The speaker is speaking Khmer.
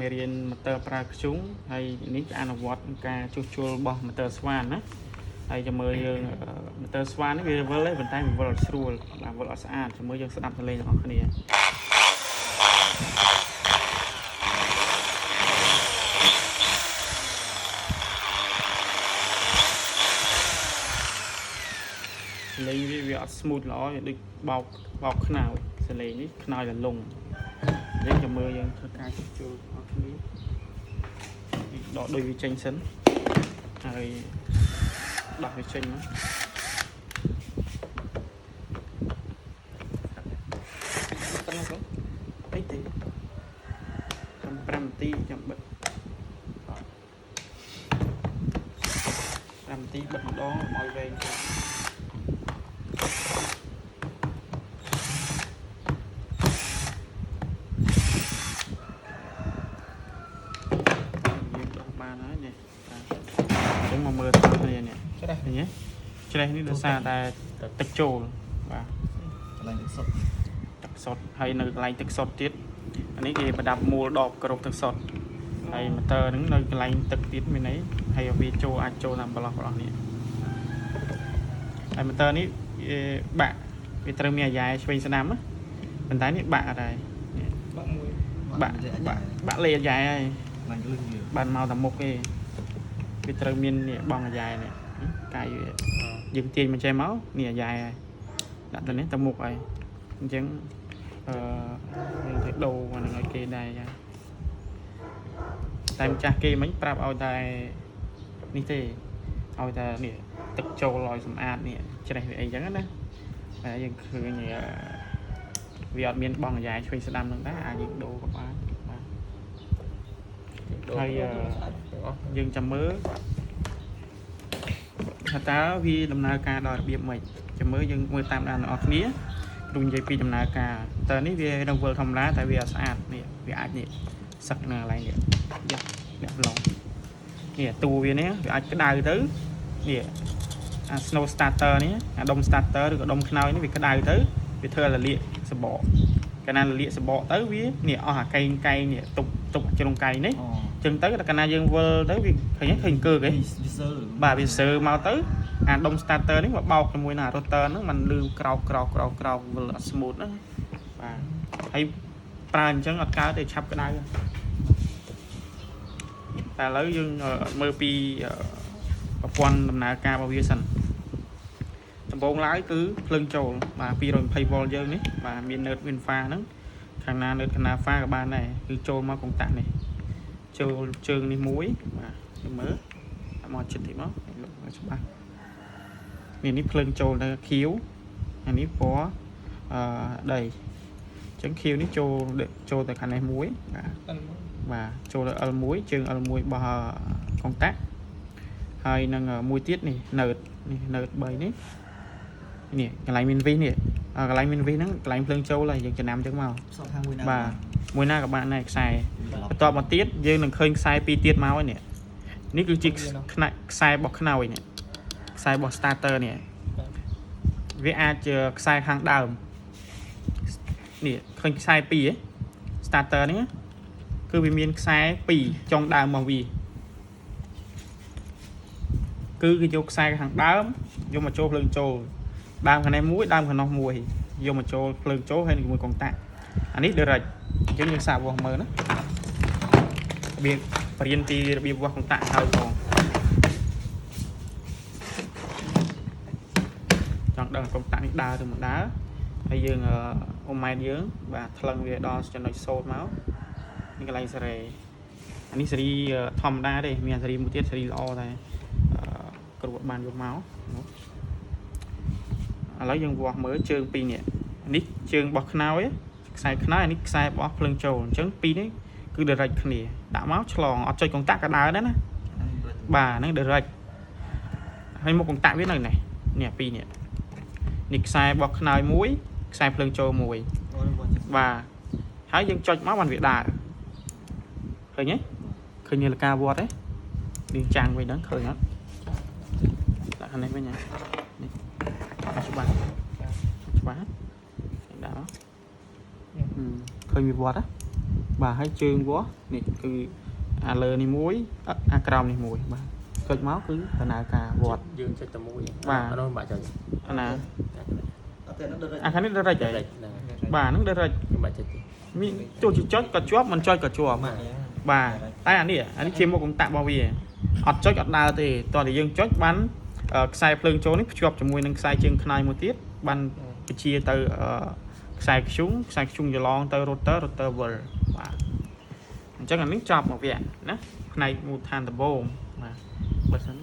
មេរៀន motor ប្រើធ្យូងហើយនេះអនុវត្តការជួសជុលរបស់ motor ស្វានណាហើយចាំមើលយើង motor ស្វាននេះវាវិលទេប៉ុន្តែវាវិលអត់ស្រួលបាទវិលអត់ស្អាតចាំមើលយើងស្ដាប់សំឡេងទាំងអស់គ្នាសំឡេងវាអត់ smooth ល្អវាដូចបោកបោកខ្នើយសំឡេងនេះខ្នើយលលងអញ្ចឹងចាំមើលយើងធ្វើការជួសជុលទាំងអស់គ្នានេះដកដូចវាចេញសិនហើយដោះវាចេញមក ប៉ុណ្ណឹង អីទេចាំ5នាទីចាំបិទ5នាទីបិទម្ដងកុំឲ្យវែងពេកយើងដោះបានហើយនេះបាទអញ្ចឹងមកមើលទាំងអស់គ្នានេះ ច្រេះ ឃើញទេច្រេះនេះដោយសារតែទឹកចូលបាទ កន្លែងទឹកសុទ្ធ ទឹកសុទ្ធហើយនៅកន្លែងទឹកសុទ្ធទៀតអានេះគេប្រដាប់មូលដបគ្រប់ទឹកសុទ្ធហើយម៉ូទ័រហ្នឹងនៅកន្លែងទឹកទៀតមានន័យហើយវាចូលអាចចូលតាមប្រឡោះប្រឡោះនេះហើយម៉ូទ័រនេះវាបាក់វាត្រូវមានអាយ៉ែឆ្វេងស្ដាំណាប៉ុន្តែនេះបាក់អត់ហើយនេះ បាក់មួយ បាក់បាក់បាក់លេអាយ៉ែហើយ បាញ់លឹងវា បានមកតែមុខទេវាត្រូវមាននេះបងអាយ៉ែនេះកាយវាយើងទាញមកចេះមកនេះអាយ៉ែហើយដាក់ទៅនេះទៅមុខហើយអញ្ចឹងអឺយើងត្រូវដូរអាហ្នឹងឲ្យគេដែរចាតែម្ចាស់គេមិញប្រាប់ឲ្យតែនេះទេឲ្យតែនេះទឹកចូលឲ្យសម្អាតនេះច្រេះវាអីចឹងណាតែយើងឃើញវាអត់មានបងអាយ៉ែឆ្វេងស្ដាំហ្នឹងដែរអាចយើងដូរក៏បានបាទ ហើយយើងចាំមើលថាតើវាដំណើរការដោយរបៀបម៉េចចាំមើលយើងមើលតាមដានទាំងអស់គ្នាគ្រូនិយាយពីដំណើរការតើនេះវារង្វិលធម្មតាតែវាអត់ស្អាតនេះវាអាចនេះសឹកនៅកន្លែងនេះយ៉ាអ្នកឡងនេះតួវានេះវាអាចក្តៅទៅនេះអា snow starter នេះអាដុំ starter ឬក៏ដុំខ្នើយនេះវាក្តៅទៅវាធ្វើឲ្យរលាកសបកកាលណារលាកសបកទៅវានេះអស់អាកែងកែងនេះទប់ទប់ជ្រុងកែងនេះ អូ ចឹងទៅដល់កាលណាយើងវិលទៅវាឃើញឃើញកើកឯង វាសើ បាទវាសើមកទៅអាដុំ starter នេះមកបោកជាមួយនឹងអា rotor ហ្នឹងมันលឺក្រោកក្រោកក្រោកក្រោកវិលអត់ smooth ណាបាទហើយប្រើអញ្ចឹងអត់កើតទេឆាប់ក្តៅតែឥឡូវយើងមើលពីប្រព័ន្ធដំណើរការរបស់វាសិនដំបូងឡើយគឺភ្លើងចូលបាទ 220V យើងនេះបាទមាន nerd មាន fa ហ្នឹងខាងណា nerd ខាងណា fa ក៏បានដែរគឺចូលមកកុងតាក់នេះចូលជើងនេះមួយបាទយើងមើលដាក់មកចិត្តតិចមកឲ្យលោកមើលច្បាស់នេះនេះភ្លើងចូលទៅខៀវអានេះពណ៌អឺដីអញ្ចឹងខៀវនេះចូលចូលទៅខាងនេះមួយបាទបាទចូលទៅ L1 ជើង L1 របស់កុងតាក់ហើយនឹងមួយទៀតនេះ nerd នេះ nerd 3នេះនេះកន្លែងមានវីសនេះកន្លែងមានវីសហ្នឹងកន្លែងភ្លើងចូលហើយយើងចំណាំអញ្ចឹងមក សតខាងមួយណា បាទមួយណាក៏បានដែរខ្សែបន្ទាប់មកទៀតយើងនឹងឃើញខ្សែពីរទៀតមកហើយនេះនេះគឺជាខ្នែខ្សែរបស់ខ្នើយនេះខ្សែរបស់ starter នេះវាអាចជាខ្សែខាងដើមនេះឃើញខ្សែពីរហ៎ starter នេះគឺវាមានខ្សែពីរចុងដើមរបស់វាគឺគេយកខ្សែខាងដើមយកមកចូលភ្លើងចូលដើមខាងនេះមួយដើមខាងនោះមួយយកមកចូលភ្លើងចូលហើយនឹងជាមួយកុងតាក់អានេះ direct អញ្ចឹងយើងសាកវាស់មើលណារបៀបបរៀនពីរបៀបវាស់កុងតាក់ហើយផងចង់ដឹងកុងតាក់នេះដើរទៅមិនដើរហើយយើងអ៊ុំម៉ែតយើងបាទថ្លឹងវាដល់ចំណុច0មកនេះកន្លែងសេរីអានេះសេរីធម្មតាទេមានសេរីមួយទៀតសេរីល្អតែគ្រូអត់បានយកមកឥឡូវយើងវាស់មើលជើងពីរនេះនេះជើងរបស់ខ្នើយខ្សែខ្នើយអានេះខ្សែរបស់ភ្លើងចូលអញ្ចឹងពីរនេះគឺ direct គ្នាដាក់មកឆ្លងអត់ចុចកុងតាក់ក៏ដើរដែរណាបាទហ្នឹង direct ហើយមកកុងតាក់វានៅនេះនេះពីរនេះនេះខ្សែរបស់ខ្នើយមួយខ្សែភ្លើងចូលមួយបាទហើយយើងចុចមកបានវាដើរឃើញទេឃើញនាឡិកាវត្តទេនេះចាំងវិញហ្នឹងឃើញអត់ដាក់ខាងនេះវិញណានេះច្បាស់ច្បាស់ដាក់មកឃើញវាវត្តណា បាទហើយជើងវាស់នេះគឺអាលើនេះមួយអ่ะអាក្រោមនេះមួយបាទចុចមកគឺដំណើរការវត្ត យើងចុចតែមួយ បាទ អានោះមិនបាច់ចុច អាណា អត់ទេនោះដល់ អាខាងនេះ direct ហើយ ហ្នឹង បាទហ្នឹង direct មិនបាច់ចុចទេ មានទោះជាចុចក៏ជាប់មិនចុចក៏ជាប់បាទតែអានេះអានេះជាមុខកុងតាក់របស់វាអត់ចុចអត់ដើរទេតោះតែយើងចុចបានអឺខ្សែភ្លើងចូលនេះភ្ជាប់ជាមួយនឹងខ្សែជើងខ្នាយមួយទៀតបានបញ្ជាទៅអឺខ្សែខ្ជុងខ្សែខ្ជុងច្រឡងទៅ router router វិលបាទអញ្ចឹងអានេះចប់មកវគ្គណាផ្នែកមូលដ្ឋានដំបូងបាទបើសិន